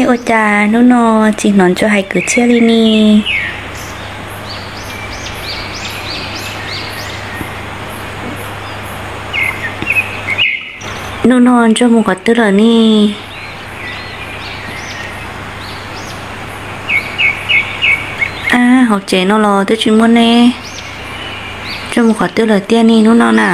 Ua cas hnub no tsis hnov Ntsuag hais kwv txhiaj li ne? Hnub no Ntsuag mus qhov twg lawm ne? Ab, hauv tsev no los twb tsis muaj neb. Ntsuag mus qhov twg lawm tiag ne hnub no na?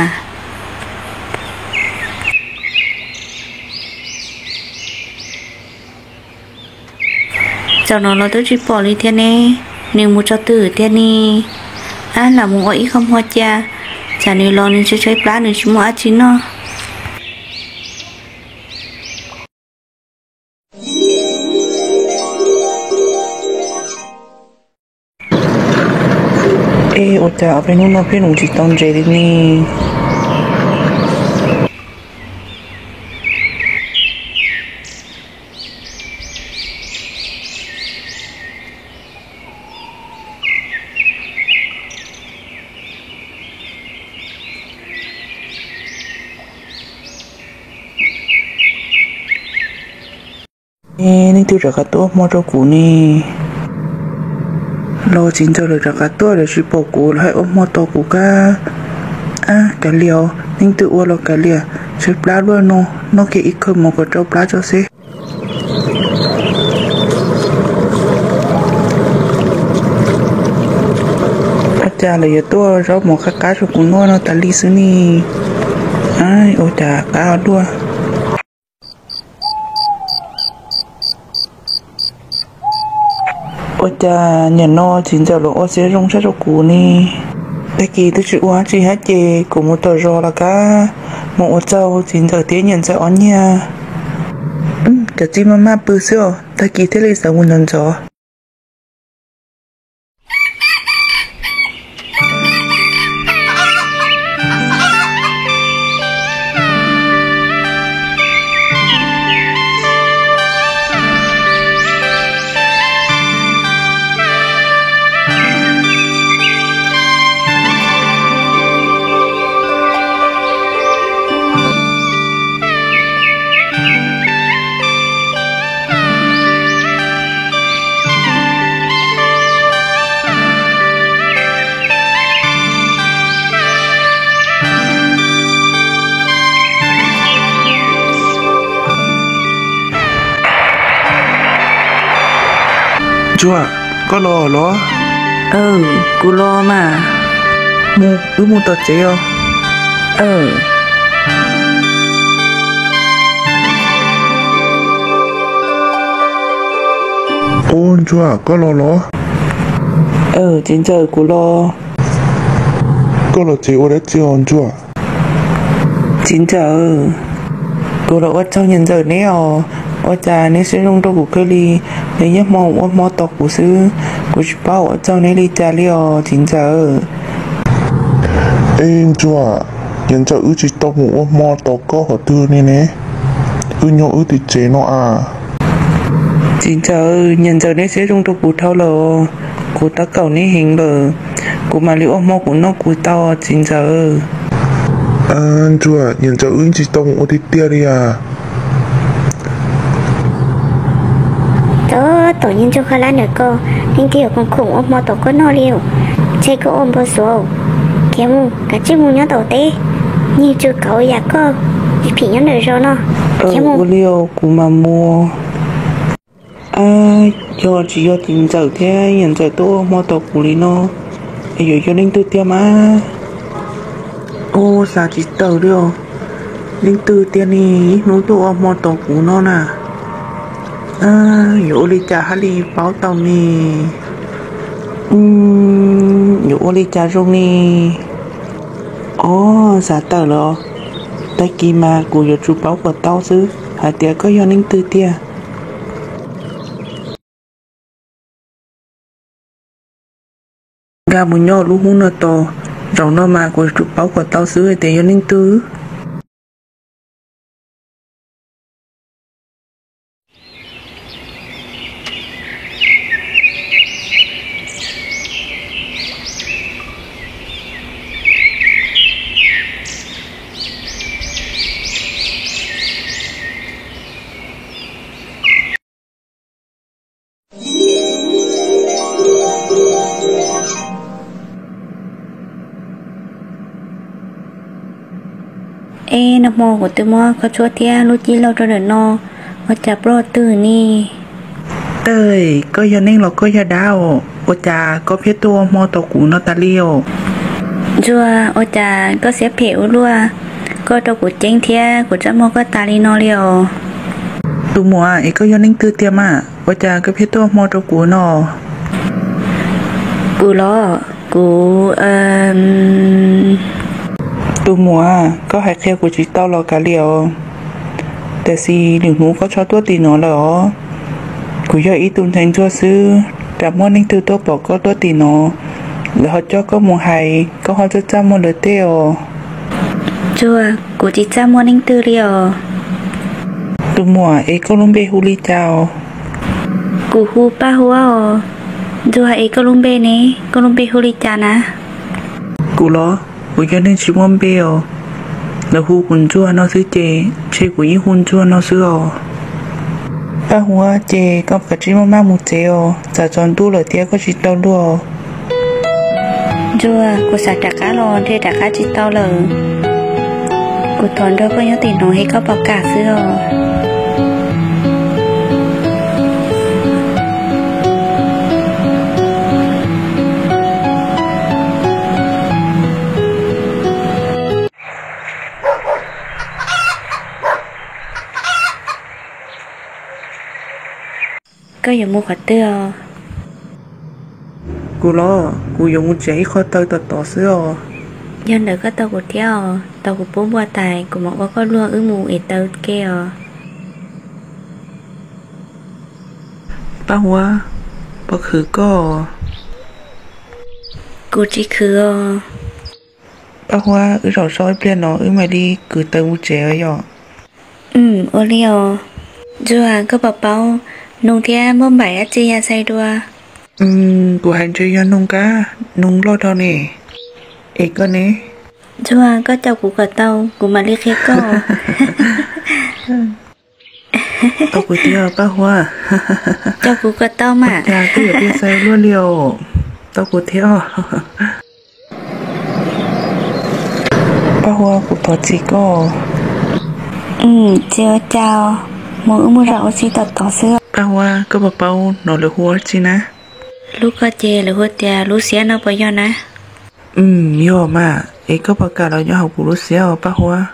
Zaum no los twb tsis pom li thiab ne. Nws mus tso twg tiag ne? Ab, lam mus ua ib qho hmo cia, tsam nws los nws tshaib tshaib plab nws tsis muaj dab tsi noj. Ej, ua cas ob peb hnub no pheej mus tsis tau ntses li ne? Leej twg rov qab tuaj ua hmo rau kuv ne? Los txiv ntxawm lawv rov qab tuaj lawv tsis pom kuv lawv hais ua hmo tos kuv kab. Ab, kav liam os, leej twg ua los kav liam, tshaib plab luaj no, noj kiag ib khaw mov kom rau plab tso seb. Ua cas lawv yuav tuaj zaub mov qab qab rau kuv noj no tas li xwb ne? Ab, ua cas qab ua luaj. Ua cas niam no txiv ntxawm los ua siab zoo tshaj rau kuv ne? Tag kis twb tsis ua dab tsi hab ces kuv mus tom zos los kab, mus ua tsaug txiv ntxawm thiab niam ntxawm ob nyiag. Cov txiv maj maj pw xwb os, tag kis thiaj li xav mus ntxov ntxov. Ntsuag, koj los los? Kuv los mas. Mus, wb mus tom tsev os. Ub, Ntsuag, koj los los? Txiv ntxawm, kuv los. Koj los tsev ua dab tsi os Ntsuag? Txiv ntxawm, kuv los ua tsaug niam ntxawm neb os. Ua cas neb siab zoo rau kuv kawg li, neb yeej hmo ua hmo tos kuv xwb, kuv tsis paub ua tsaug neb li cas li os txiv ntxawm. Ej Ntsuag, niam ntxawm wb tsis tau mus ua hmo tos koj qhov twg li ne, wb nyob wb tim tsev no as. Txiv ntxawm, niam ntxawm neb siab zoo rau kuv dhau lawm, kuv tab kaum neb heev lawm, kuv mam li ua hmo kuv noj kuv tau txiv ntxawm. Ntsuag, niam ntxawm wb tsis tau mus ua tiag tiag li as. Tab tom niag Ntsuag Kha Lab ntawm ko, leej twg yuav khoom khoom ua hmo tom koj noj li. Ntshe koj ua npau suav, khiav mus kav tsij mus nyob tom teb, niag tsw kauv yam koj, tsis phim nyob ntawm zos no. Khiav mus. Ua li os, kuv mam mus. Ab, yog tsis yog txiv ntxawm thiab niam ntxawm tuaj ua hmo tos kuv li no, es yuav yog leej twg tiag mas? Ub, xav tsis tawm li os, leej twg tiag ne, ib hnub tuaj ua hmo tos kuv no na. Yuav ua li cas thiaj li paub tau ne? Yuav ua li cas zoo ne? Ob, xav tawm lawm, tag kis mas kuv yuav tsum paub kom tau xwb hais tias koj yog leej twg tiag. Nkag mus nyob lub hub no tos, zaum no mas kuv yuav tsum paub kom tau xwb hais tias yog leej twg. Nag hmo kuv twb muab koj tshuab thiab lub cib laug rau ntawm no, ua cas ploj twg ni? Tej, koj yog neeg los koj yog dab os? Ua cas koj pheej tuaj ua hmo rau kuv no tas li os? Ntsuag, ua cas koj siab phem ua luaj, koj rau kuv ceeb thiab kuv txaj muag koj tas li no li os? Tus muam, es koj yog neeg twg tiag mas ua cas koj pheej tuaj ua hmo rau kuv no? Kuv los, kuv Tus muam, koj hais qhia kuv tsis tau los kav liam os. Tiam sis lwm hnub koj txhob tuaj tim no lawm os. Kuv yog ib tug ntxhais ntsuag xwb, tsam muaj neeg twg tuaj pom koj tuaj tim no, lawv ho coj koj mus hais, koj ho txaj txaj muag lawv tej os. Ntsuag, kuv tsis txaj muag neeg twg li os. Tus muam, es koj lub npe hu li cas os? Kuv hu Paj Huab os. Ntsuag, es koj lub npe ne, koj lub npe hu li cas na? Kuv los, kuv yog neeg tsis muaj npe os. Lawv hu kuv Ntsuag no xwb ces ntshe kuv yeej hu Ntsuag no xwb os. Paj Huab, ces koj kav tsij maj maj mus tsev os, tsam tsaus ntuj lawm thiab koj tsis tau luag. Ntsuag, kuv xav rov qab los ntshe rov qab tsis tau lawm. Kuv thov nrog koj nyob tim no es koj puas kam xwb os? Koj yuav mus qhov twg os? Kuv los, kuv yuav mus tsev ib qho taw tom tod xwb os. Yog ntawd koj tos kuv thiab os, tos kuv pub npua tas kuv mam ua koj luag wb mus ev taw ke os. Paj Huab, puas khwv koj? Kuv tsis khwv os. Paj Huab, wb zaum so ib pliag no wb mam li kwv taw mus tsev os yom. Ua li os. Ntsuag, koj puas paub noog thiab npauj npaim dab tsi ya xais dua? Kuv hais ntshe yog noog kab, noog loj dhau ne. Es koj ne? Ntsuag, koj caum kuv kom tau kuv mam li qhia koj. Tau kuv thiab Paj Huab. Caum kuv kom tau mas. Cas koj yuav tias xais luaj li os. Tau kuv thiab. Paj Huab, kuv thov txim koj. Tsis ua cas, mus wb mus zaum ua si tom tod xwb. Paj Huab, koj puas paub no lawv hu ua dab tsi na? Lub ko ces lawv hu tias lub xiab no puas yog na? Yog mas, es koj puas kam los nyob hauv kuv lub xiab os Paj Huab?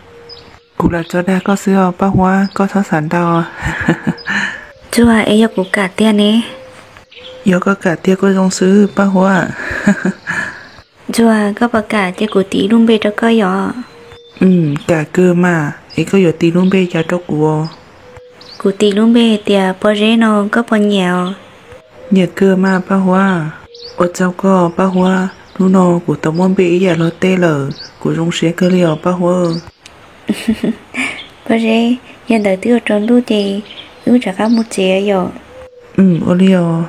Kuv lam tso dag koj xwb os Paj Huab, koj txhob xav ntau. Ntsuag, es yog kuv kam tiag ne? Yog koj kam tiag koj zoo xwb Paj Huab. Ntsuag, koj puas kam cia kuv tis lub npe rau koj yom? Kam kawg mas, es koj yuav tis lub npe cas rau kuv? Kuv tis lub npe tias Pob Zeb no, koj puas nyiam os? Nyiam kawg mas Paj Huab. Ua tsaug koj Paj Huab, hnub no kuv tau muaj npe ib yam luag tej lawm, kuv zoo siab kawg li os Paj Huab. Pob Zeb, yog ntawd twb yuav tsaus ntuj ces wb rov qab mus tsev yom. Ua li os.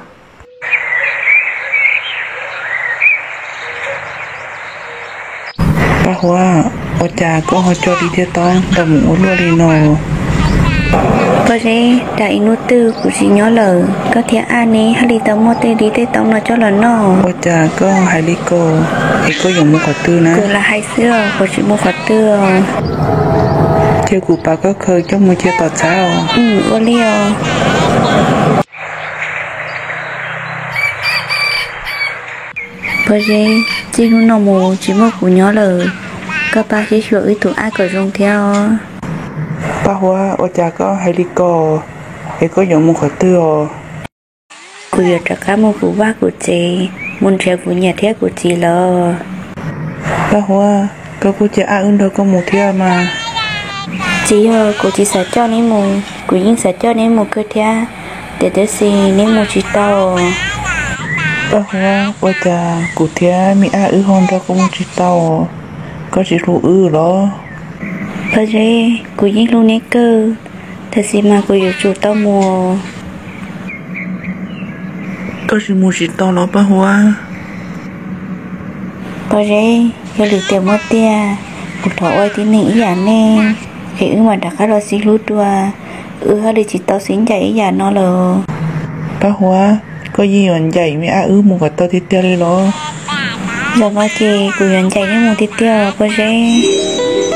Paj Huab, ua cas koj ho coj li tej taub ntau mus ua luaj li no? Pob Zeb, tsam ib hnub twg kuv tsis nyob lawm koj thiab Aj neb thiaj li tau muaj tej li tej taub no coj los noj. Ua cas koj hais li ko, es koj yuav mus qhov twg na? Kuv lam hais xwb os, kuv tsis mus qhov twg os. Cia kuv pab koj khaws coj mus cia tom txhab os. Ua li os. Pob Zeb, txij hnub no mus tsis muaj kuv nyob lawm, koj pab siab xyuas wb tus Aj kom zoo thiab os. Paj Huab, ua cas koj hais li ko, es koj yuav mus qhov twg os? Kuv yuav rov qab mus kuv vaj kuv tsev, mus nrhiav kuv niam thiab kuv txiv lawm. Paj Huab, koj kuj cia Aj wb nrog koj mus thiab mas. Tsis yog kuv tsis xav coj neb mus, kuv yeej xav coj neb mus kawg thiab, tiam tab sis neb mus tsis tau. Paj Huab, ua cas kuv thiab me Aj wb ho nrog koj mus tsis tau, koj tsis hlub wb los? Pob Zeb, kuv yeej hlub neb kawg, tab sis mas kuv yuav tsum tau mus. Koj tsis mus tsis tau los Paj Huab? Pob Zeb, yog lwm tiam muaj tiag, kuv thov ua tib neeg ib yam nej, es wb mam rov qab los sib hlub dua, wb thiaj li tsis tau sib ncaim ib yam no lawm. Paj Huab, koj yeej yuav ncaim me Aj wb mus kom tau tiag tiag li los? Zaum no ces kuv yuav ncaim neb mus tiag tiag Pob Zeb.